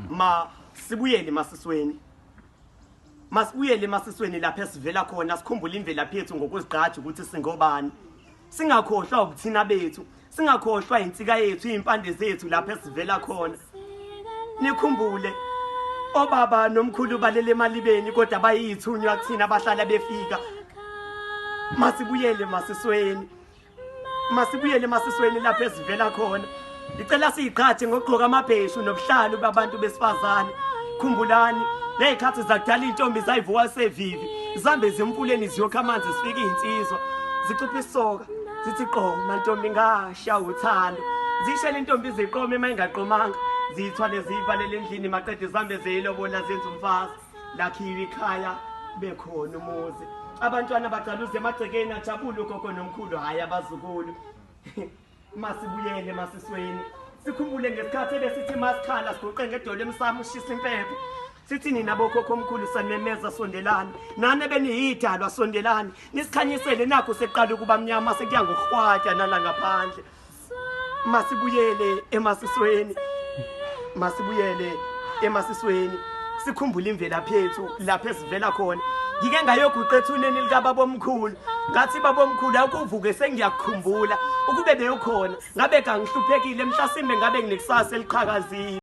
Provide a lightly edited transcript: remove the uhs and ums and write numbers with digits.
Ma sibuyele masisweni, masibuyele emasisweni lapho esivela khona, sikhumbule imvelaphi yethu ngokuzigqaja ukuthi singobani, singakhohlwa ubuthina bethu, singakhohlwa insika yethu, izimpande zethu lapho esivela khona. Nikhumbule obaba nomkhulu balele emalibeni, kodwa bayithunywa kuthina, bahlala befika. Masibuyele masisweni, masibuyele emasisweni lapho esivela khona. Ngicela siyiqhathe ngokugqoka amabheshu nobuhlalu babantu besifazane. Khumbulani ngey'khathi zakudala, iy'ntombi zayivuka sevivi, zihambe zimfuleni ziyokha amanzi, zifike iy'nsizwa zicupha isoka, zithi qoma ntombi ngasha uthando, zishele intombi ziqome, uma ingaqomanga ziyithwale ziyivalele endlini, maqede zihambe ziyilobola, zenze umfazi, lakhiwe ikhaya, bekhona umuzi, abantwana bacaluze emagcekeni, ajabule ugogo nomkhulu, hhayi abazukulu. Masibuyele masisweni, sikhumbule ngesikhathi ebesithi masikhala siguqe ngedolo emsamo, ushisa impepho, sithi nina bokhokho omkhulu samemeza, sondelani nani ebeniyidalwa, sondelani nisikhanyisele, nakho sekuqala ukuba mnyama, sekuya ngokuhwatya nala ngaphandle. Masibuyele emasisweni, masibuyele emasisweni, sikhumbule imvelaphi yethu lapho esivela khona. Ngike ngayoguqa ethuneni likababa omkhulu, ngathi baba omkhulu akuvuke, sengiyakukhumbula, ukube bewukhona ngabe kangihluphekile, mhlasimbe ngabe nginekusasa eliqhakazile.